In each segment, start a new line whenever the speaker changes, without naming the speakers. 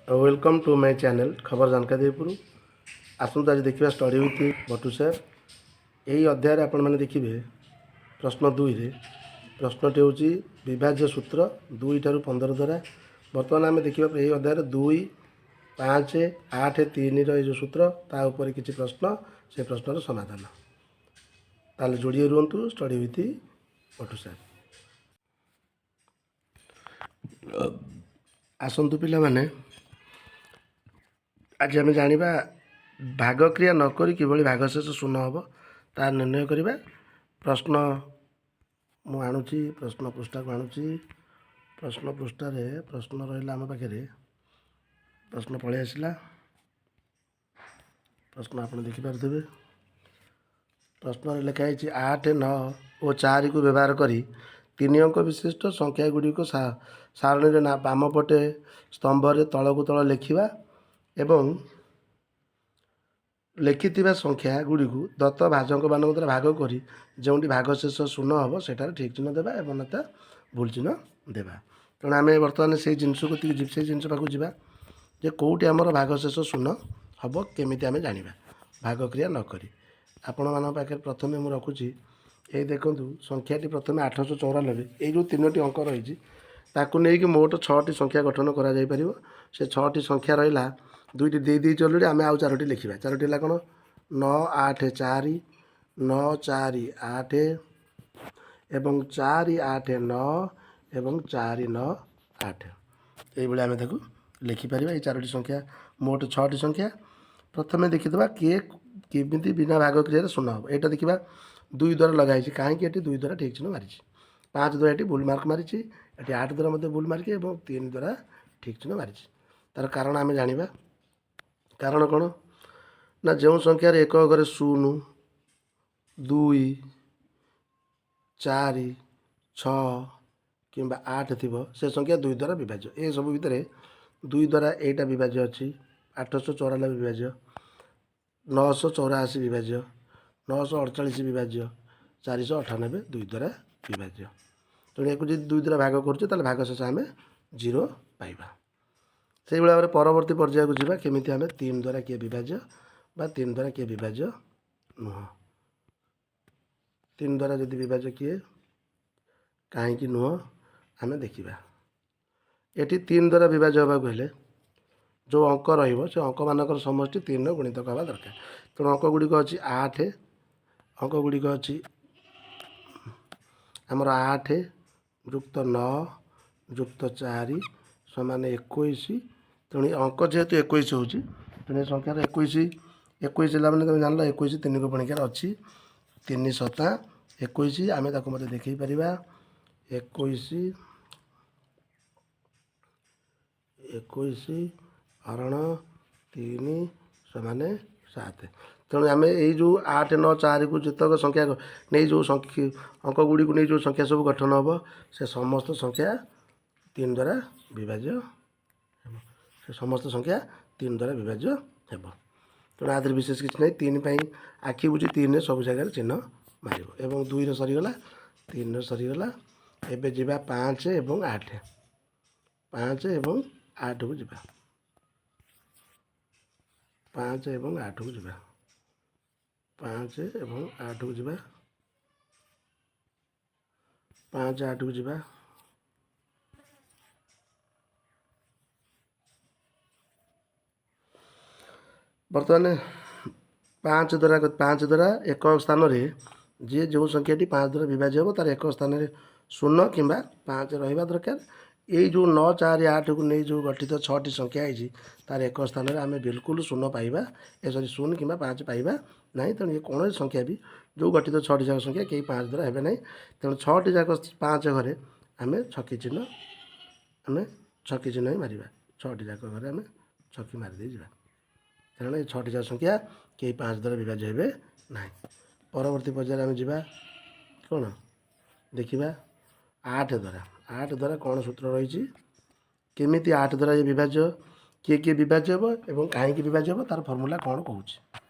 Welcome to my channel ଖବର ଜାନକାଦେବପୁର। ଆସନ୍ତୁ ଆଜି ଦେଖିବା ଷ୍ଟଡ଼ି ୱିଥ୍ ବଟୁ ସାର୍। ଏହି ଅଧ୍ୟାୟରେ ଆପଣମାନେ ଦେଖିବେ ପ୍ରଶ୍ନ 2ରେ ପ୍ରଶ୍ନଟି ହେଉଛି ବିଭାଜ୍ୟ ସୂତ୍ର 2 ଠାରୁ 15 ଦ୍ୱାରା। ବର୍ତ୍ତମାନ ଆମେ ଦେଖିବା ଏହି ଅଧ୍ୟାୟରେ 2, 5, 8, 3ର ଏଇ ଯେଉଁ ସୂତ୍ର, ତା ଉପରେ କିଛି ପ୍ରଶ୍ନ, ସେ ପ୍ରଶ୍ନର ସମାଧାନ। ତାହେଲେ ଯୋଡ଼ିଏ ରୁହନ୍ତୁ ଷ୍ଟଡ଼ି ୱିଥ୍ ବଟୁ ସାର୍। ଆସନ୍ତୁ ପିଲାମାନେ, ଆଜି ଆମେ ଜାଣିବା ଭାଗକ୍ରିୟା ନକରି କିଭଳି ଭାଗଶେଷ ଶୂନ ହେବ ତାହା ନିର୍ଣ୍ଣୟ କରିବା। ପ୍ରଶ୍ନ ମୁଁ ଆଣୁଛି, ପ୍ରଶ୍ନ ପୃଷ୍ଠାକୁ ଆଣୁଛି। ପ୍ରଶ୍ନ ପୃଷ୍ଠାରେ ପ୍ରଶ୍ନ ରହିଲା, ଆମ ପାଖରେ ପ୍ରଶ୍ନ ପଳେଇ ଆସିଲା। ପ୍ରଶ୍ନ ଆପଣ ଦେଖିପାରୁଥିବେ। ପ୍ରଶ୍ନରେ ଲେଖା ହେଇଛି, 8, 9 ଓ 4କୁ ବ୍ୟବହାର କରି ତିନି ଅଙ୍କ ବିଶିଷ୍ଟ ସଂଖ୍ୟା ଗୁଡ଼ିକୁ ସାରଣୀରେ ନା ବାମ ପଟେ ସ୍ତମ୍ଭରେ ତଳକୁ ତଳ ଲେଖିବା ଏବଂ ଲେଖିଥିବା ସଂଖ୍ୟା ଗୁଡ଼ିକୁ ଦତ୍ତ ଭାଜକମାନଙ୍କ ଦ୍ୱାରା ଭାଗ କରି ଯେଉଁଠି ଭାଗଶେଷ ଶୂନ ହେବ, ସେଠାରେ ଠିକ୍ ଚିହ୍ନ ଦେବା ଏବଂ ନଚେତ ଭୁଲ ଚିହ୍ନ ଦେବା। ତେଣୁ ଆମେ ବର୍ତ୍ତମାନ ସେଇ ଜିନିଷକୁ ସେଇ ଜିନିଷ ପାଖକୁ ଯିବା ଯେ କେଉଁଠି ଆମର ଭାଗଶେଷ ଶୂନ ହେବ, କେମିତି ଆମେ ଜାଣିବା ଭାଗକ୍ରିୟା ନ କରି। ଆପଣମାନଙ୍କ ପାଖରେ ପ୍ରଥମେ ମୁଁ ରଖୁଛି, ଏଇ ଦେଖନ୍ତୁ, ସଂଖ୍ୟାଟି ପ୍ରଥମେ 894। ଏଇ ଯେଉଁ ତିନୋଟି ଅଙ୍କ ରହିଛି, ତାକୁ ନେଇକି ମୋଟ ଛଅଟି ସଂଖ୍ୟା ଗଠନ କରାଯାଇପାରିବ। ସେ ଛଅଟି ସଂଖ୍ୟା ରହିଲା, ଦୁଇଟି ଦେଇ ଦେଇଛି ଅଲରେଡ଼ି, ଆମେ ଆଉ ଚାରୋଟି ଲେଖିବା। ଚାରୋଟି ହେଲା କ'ଣ? 9, 8, 4, 9, 4, 8 ଏବଂ 4, 8, 9 ଏବଂ 4, 9, 8। ଏଇଭଳି ଆମେ ତାକୁ ଲେଖିପାରିବା। ଏଇ ଚାରୋଟି ସଂଖ୍ୟା, ମୋଟ ଛଅଟି ସଂଖ୍ୟା। ପ୍ରଥମେ ଦେଖିଦେବା କିଏ କେମିତି ବିନା ଭାଗ କ୍ରିୟାରେ ଶୂନ ହେବ। ଏଇଟା ଦେଖିବା, 2 ଦ୍ୱାରା ଲଗା ହେଇଛି। କାହିଁକି ଏଠି 2 ଦ୍ୱାରା ଠିକ୍ ଚିହ୍ନ ମାରିଛି? 5 ଦ୍ୱାରା ଏଠି ଭୁଲ ମାର୍କ ମାରିଛି, ଏଠି 8 ଦ୍ୱାରା ମଧ୍ୟ ଭୁଲ ମାରିଛି ଏବଂ 3 ଦ୍ୱାରା ଠିକ୍ ଚିହ୍ନ ମାରିଛି। ତା'ର କାରଣ ଆମେ ଜାଣିବା। କାରଣ କ'ଣ ନା, ଯେଉଁ ସଂଖ୍ୟାରେ ଏକକ ଘରେ 0, 2, 4, 6 କିମ୍ବା 8 ଥିବ, ସେ ସଂଖ୍ୟା 2 ଦ୍ୱାରା ବିଭାଜ୍ୟ। ଏସବୁ ଭିତରେ 2 ଦ୍ୱାରା ଏଇଟା ବିଭାଜ୍ୟ ଅଛି, 894 ବିଭାଜ୍ୟ, 984 ବିଭାଜ୍ୟ, 948 ବିଭାଜ୍ୟ, 498 2 ଦ୍ୱାରା ବିଭାଜ୍ୟ। ତେଣୁ ୟାକୁ ଯଦି 2 ଦ୍ୱାରା ଭାଗ କରୁଛେ, ତାହେଲେ ଭାଗ ଶେଷ ଆମେ ଜିରୋ ପାଇବା। ସେଇଭଳି ଭାବରେ ପରବର୍ତ୍ତୀ ପର୍ଯ୍ୟାୟକୁ ଯିବା, କେମିତି ଆମେ 3 ଦ୍ୱାରା କିଏ ବିଭାଜ୍ୟ ବା 3 ଦ୍ୱାରା କିଏ ବିଭାଜ୍ୟ ନୁହଁ। 3 ଦ୍ୱାରା ଯଦି ବିଭାଜ୍ୟ କିଏ, କାହିଁକି ନୁହଁ, ଆମେ ଦେଖିବା। ଏଠି 3 ଦ୍ୱାରା ବିଭାଜ୍ୟ ହେବାକୁ ହେଲେ ଯେଉଁ ଅଙ୍କ ରହିବ, ସେ ଅଙ୍କମାନଙ୍କର ସମଷ୍ଟି 3ର ଗୁଣିତକ ହେବା ଦରକାର। ତେଣୁ ଅଙ୍କ ଗୁଡ଼ିକ ଅଛି 8, ଅଙ୍କ ଗୁଡ଼ିକ ଅଛି ଆମର 8 ଯୁକ୍ତ 9 ଯୁକ୍ତ 4 ସମାନ 21। ତେଣୁ ଏ ଅଙ୍କ ଯେହେତୁ 21 ହେଉଛି, ତେଣୁ ଏ ସଂଖ୍ୟାର 21, 21 ହେଲା ମାନେ ତୁମେ ଜାଣିଲ 21 ତିନିକୁ ପଣିକାରେ ଅଛି। 3 ସତା 21, ଆମେ ତାକୁ ମଧ୍ୟ ଦେଖେଇ ପାରିବା। 21, 21 ହରଣ 3 ସମାନ 7। ତେଣୁ ଆମେ ଏଇ ଯେଉଁ 8, 9, 4କୁ ଯେତକ ସଂଖ୍ୟା ନେଇ, ଯେଉଁ ସଂଖ୍ୟା ଅଙ୍କ ଗୁଡ଼ିକୁ ନେଇ ଯେଉଁ ସଂଖ୍ୟା ସବୁ ଗଠନ ହେବ, ସେ ସମସ୍ତ ସଂଖ୍ୟା 3 ଦ୍ୱାରା ବିଭାଜ୍ୟ ହେବ। ସେ ସମସ୍ତ ସଂଖ୍ୟା 3 ଦ୍ୱାରା ବିଭାଜ୍ୟ ହେବ। ତେଣୁ ଆ ଦେହରେ ବିଶେଷ କିଛି ନାହିଁ। 3 ପାଇଁ ଆଖି ବୁଜି 3ରେ ସବୁ ଜାଗାରେ ଚିହ୍ନ ମାରିବ। ଏବଂ 2ର ସରିଗଲା, 3ର ସରିଗଲା। ଏବେ ଯିବା 5 ଏବଂ 8। 5 ଏବଂ 8କୁ ଯିବା, 5 ଏବଂ 8କୁ ଯିବା, 5 ଏବଂ 8କୁ ଯିବା, 5 8କୁ ଯିବା। ବର୍ତ୍ତମାନ 5 ଦ୍ୱାରା, 5 ଦ୍ୱାରା ଏକକ ସ୍ଥାନରେ ଯିଏ ଯେଉଁ ସଂଖ୍ୟାଟି 5 ଦ୍ୱାରା ବିଭାଜ୍ୟ ହେବ, ତାର ଏକକ ସ୍ଥାନରେ 0 କିମ୍ବା 5 ରହିବା ଦରକାର। ଏଇ ଯେଉଁ 9, 4, 8କୁ ନେଇ ଯେଉଁ ଗଠିତ ଛଅଟି ସଂଖ୍ୟା ହେଇଛି, ତାର ଏକକ ସ୍ଥାନରେ ଆମେ ବିଲକୁଲ ଶୂନ ପାଇବା, ଏ ସରି, 0 କିମ୍ବା 5 ପାଇବା ନାହିଁ। ତେଣୁ ଏ କୌଣସି ସଂଖ୍ୟା ବି ଯେଉଁ ଗଠିତ ଛଅଟି ଯାକ ସଂଖ୍ୟା କେହି 5 ଦ୍ୱାରା ହେବେ ନାହିଁ। ତେଣୁ ଛଅଟି ଯାକ 5 ଘରେ ଆମେ ଛକି ଚିହ୍ନ ହିଁ ମାରିବା। ଛଅଟି ଯାକ ଘରେ ଆମେ ଛକି ମାରିଦେଇ ଯିବା, କାରଣ ଏ ଛଅଟି ଯାକ ସଂଖ୍ୟା କେହି 5 ଦ୍ୱାରା ବିଭାଜ୍ୟ ହେବେ ନାହିଁ। ପରବର୍ତ୍ତୀ ପର୍ଯ୍ୟାୟରେ ଆମେ ଯିବା, କ'ଣ ଦେଖିବା? 8 ଦ୍ୱାରା, 8 ଦ୍ୱାରା କ'ଣ ସୂତ୍ର ରହିଛି, କେମିତି 8 ଦ୍ୱାରା ଇଏ ବିଭାଜ୍ୟ, କିଏ କିଏ ବିଭାଜ୍ୟ ହେବ ଏବଂ କାହିଁକି ବିଭାଜ୍ୟ ହେବ, ତା'ର ଫର୍ମୁଲା କ'ଣ କହୁଛି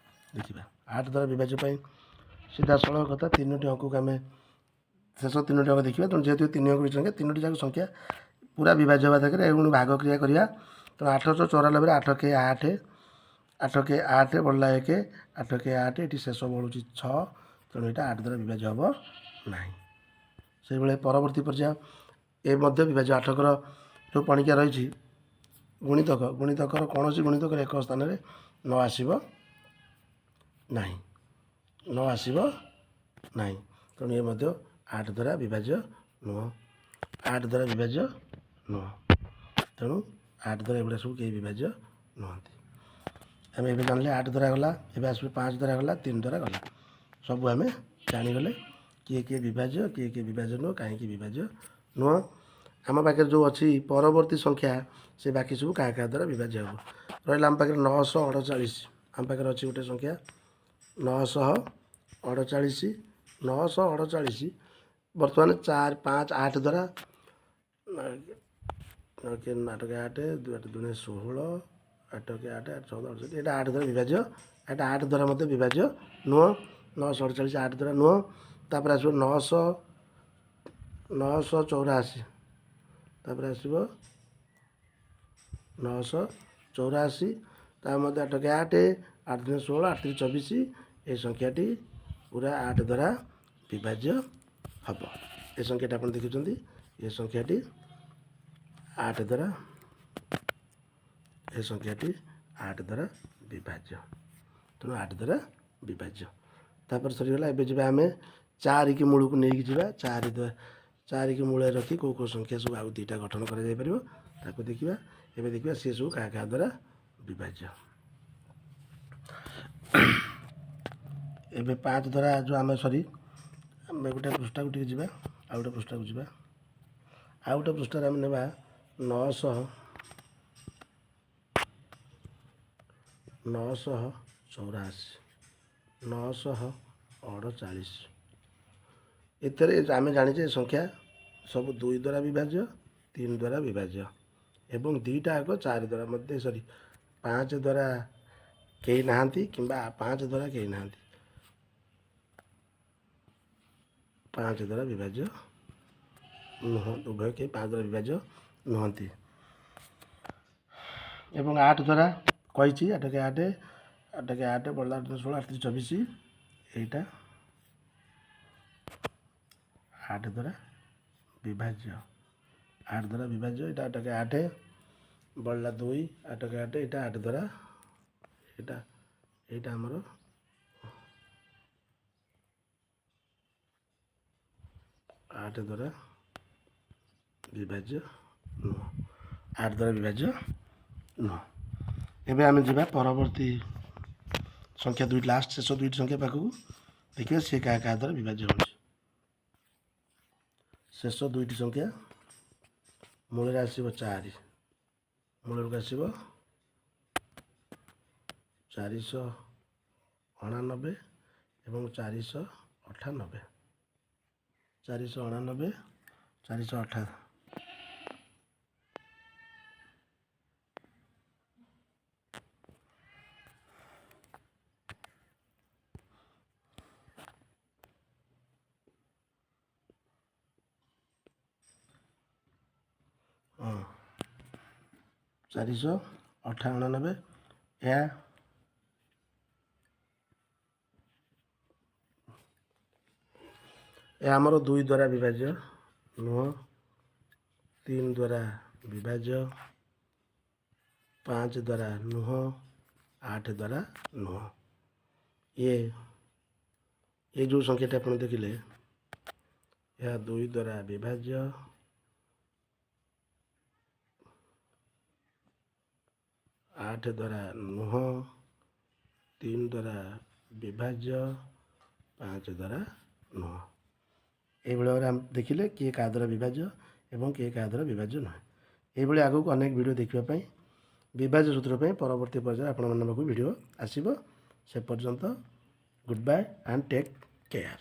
ଦେଖିବା। 8 ଦ୍ୱାରା ବିଭାଜ୍ୟ ପାଇଁ ସିଧାସଳଖ କଥା, ତିନୋଟି ଅଙ୍କକୁ ଆମେ ଶେଷ ତିନୋଟି ଅଙ୍କ ଦେଖିବା। ତେଣୁ ଯେହେତୁ ତିନି ଅଙ୍କ ସଂଖ୍ୟା, ତିନୋଟି ଯାକ ସଂଖ୍ୟା ପୁରା ବିଭାଜ୍ୟ ହେବା ଦରକାର ଏବଂ ଭାଗ କ୍ରିୟା କରିବା। ତେଣୁ 894ରେ 8 କେ 8, 8 କେ 8 ବଳିଲା 1, 8 କେ 8, ଏଠି ଶେଷ ବଳୁଛି 6। ତେଣୁ ଏଇଟା 8 ଦ୍ୱାରା ବିଭାଜ୍ୟ ହେବ ନାହିଁ। ସେଇଭଳି ପରବର୍ତ୍ତୀ ପର୍ଯ୍ୟାୟ ଏ ମଧ୍ୟ ବିଭାଜ୍ୟ। ଆଠକର ଯେଉଁ ପଣିକିଆ ରହିଛି ଗୁଣିତକ, ଗୁଣିତକର କୌଣସି ଗୁଣିତକର ଏକ ସ୍ଥାନରେ ନ ଆସିବ ନାହିଁ, ନ ଆସିବ ନାହିଁ। ତେଣୁ ଏ ମଧ୍ୟ 8 ଦ୍ୱାରା ବିଭାଜ୍ୟ ନୁହଁ, 8 ଦ୍ୱାରା ବିଭାଜ୍ୟ ନୁହଁ। ତେଣୁ 8 ଦ୍ୱାରା ଏଗୁଡ଼ା ସବୁ କେହି ବିଭାଜ୍ୟ ନୁହନ୍ତି। ଆମେ ଏବେ ଜାଣିଲେ 8 ଦ୍ୱାରା ଗଲା, ଏବେ ଆସିବ 5 ଦ୍ୱାରା ଗଲା, 3 ଦ୍ୱାରା ଗଲା। ସବୁ ଆମେ ଜାଣିଗଲେ କିଏ କିଏ ବିଭାଜ୍ୟ, କିଏ କିଏ ବିଭାଜ୍ୟ ନୁହଁ, କାହିଁକି ବିଭାଜ୍ୟ ନୁହଁ। ଆମ ପାଖରେ ଯେଉଁ ଅଛି ପରବର୍ତ୍ତୀ ସଂଖ୍ୟା, ସେ ବାକି ସବୁ କାହା କାହା ଦ୍ୱାରା ବିଭାଜ୍ୟ ହେବ। ରହିଲା ଆମ ପାଖରେ 948। ଆମ ପାଖରେ ଅଛି ଗୋଟେ ସଂଖ୍ୟା 948। 948 ବର୍ତ୍ତମାନ 4, 5, 8 ଦ୍ୱାରା 8 8, 2 8 2 16, 8 8, 8 14 68। ଏଇଟା 8 ଦ୍ୱାରା ବିଭାଜ୍ୟ, ଏଇଟା 8 ଦ୍ୱାରା ମଧ୍ୟ ବିଭାଜ୍ୟ ନୁହଁ। 948 8 ଦ୍ୱାରା ନୁହଁ। ତାପରେ ଆସିବ 984। ତାପରେ ଆସିବ 984, ତା ମଧ୍ୟ 8 8, 8 2 16, 8 3 24। ଏ ସଂଖ୍ୟାଟି ପୁରା 8 ଦ୍ୱାରା ବିଭାଜ୍ୟ ହେବ। ଏ ସଂଖ୍ୟାଟି ଆପଣ ଦେଖୁଛନ୍ତି, ଏ ସଂଖ୍ୟାଟି 8 ଦ୍ୱାରା, ଏ ସଂଖ୍ୟାଟି 8 ଦ୍ୱାରା ବିଭାଜ୍ୟ। ତେଣୁ 8 ଦ୍ୱାରା ବିଭାଜ୍ୟ। ତାପରେ ସରିଗଲା। ଏବେ ଯିବା ଆମେ 4କି ମୂଳକୁ ନେଇକି ଯିବା। 4 ଦ୍ୱାରା, 4କି ମୂଳରେ ରଖି କେଉଁ କେଉଁ ସଂଖ୍ୟା ସବୁ ଆଉ 2ଟା ଗଠନ କରାଯାଇପାରିବ ତାକୁ ଦେଖିବା। ଏବେ ଦେଖିବା ସିଏ ସବୁ କାହା କାହା ଦ୍ୱାରା ବିଭାଜ୍ୟ। ଏବେ 5 ଦ୍ୱାରା ଯେଉଁ ଆମେ ସରି ଆମେ ଗୋଟେ ପୃଷ୍ଠାକୁ ଟିକେ ଯିବା, ଆଉ ଗୋଟେ ପୃଷ୍ଠାକୁ ଯିବା। ଆଉ ଗୋଟେ ପୃଷ୍ଠାରେ ଆମେ ନେବା 984, 948। ଏଥିରେ ଆମେ ଜାଣିଛେ ଏ ସଂଖ୍ୟା ସବୁ 2 ଦ୍ୱାରା ବିଭାଜ୍ୟ, 3 ଦ୍ୱାରା ବିଭାଜ୍ୟ ଏବଂ 2ଟା ଆଗ 4 ଦ୍ୱାରା ମଧ୍ୟ, ସରି 5 ଦ୍ୱାରା କେହି ନାହାନ୍ତି କିମ୍ବା 5 ଦ୍ୱାରା କେହି ନାହାନ୍ତି, 5 ଦ୍ୱାରା ବିଭାଜ୍ୟ ନୁହଁ, ଉଭୟ କେହି 5 ଦ୍ୱାରା ବିଭାଜ୍ୟ ନୁହନ୍ତି। ଏବଂ 8 ଦ୍ୱାରା କହିଛି 8 କେ 8, 8 କେ 8 ବଳିଲା 8 16, 8 3 24। ଏଇଟା 8 ଦ୍ୱାରା ବିଭାଜ୍ୟ, 8 ଦ୍ୱାରା ବିଭାଜ୍ୟ। ଏଇଟା 8 କେ 8 ବଳିଲା 2, 8 କେ 8, ଏଇଟା 8 ଦ୍ୱାରା, ଏଇଟା ଆମର 8 ଦ୍ୱାରା ବିଭାଜ୍ୟ ନୁହଁ, 8 ଦ୍ୱାରା ବିଭାଜ୍ୟ ନୁହଁ। ଏବେ ଆମେ ଯିବା ପରବର୍ତ୍ତୀ ସଂଖ୍ୟା 2, ଲାଷ୍ଟ ଶେଷ 2ଟି ସଂଖ୍ୟା ପାଖକୁ, ଦେଖିବା ସେ କାହା କାହା ଦ୍ୱାରା ବିଭାଜ୍ୟ ହେଉଛି। ଶେଷ 2ଟି ସଂଖ୍ୟା ମୂଳରେ ଆସିବ 4, ମୂଳକୁ ଆସିବ 489 ଏବଂ 498, 489, 408। ହଁ, 498। ଏହା ଏହା ଆମର 2 ଦ୍ୱାରା ବିଭାଜ୍ୟ ନୁହଁ, 3 ଦ୍ୱାରା ବିଭାଜ୍ୟ, 5 ଦ୍ୱାରା ନୁହଁ, 8 ଦ୍ୱାରା ନୁହଁ। ଏ ଯେଉଁ ସଂଖ୍ୟାଟି ଆପଣ ଦେଖିଲେ ଏହା 2 ଦ୍ୱାରା ବିଭାଜ୍ୟ, 8 ଦ୍ୱାରା ନୁହଁ, 3 ଦ୍ୱାରା ବିଭାଜ୍ୟ, 5 ଦ୍ୱାରା ନୁହଁ। ଏଇଭଳି ଭାବରେ ଆମେ ଦେଖିଲେ କିଏ କାହା ଦ୍ୱାରା ବିଭାଜ୍ୟ ଏବଂ କିଏ କାହା ଦ୍ୱାରା ବିଭାଜ୍ୟ ନୁହେଁ। ଏଇଭଳି ଆଗକୁ ଅନେକ ଭିଡ଼ିଓ ଦେଖିବା ପାଇଁ ବିଭାଜ୍ୟ ସୂତ୍ର ପାଇଁ ପରବର୍ତ୍ତୀ ପର୍ଯ୍ୟାୟରେ ଆପଣମାନଙ୍କ ପାଖକୁ ଭିଡ଼ିଓ ଆସିବ। ସେ ପର୍ଯ୍ୟନ୍ତ good bye and take care.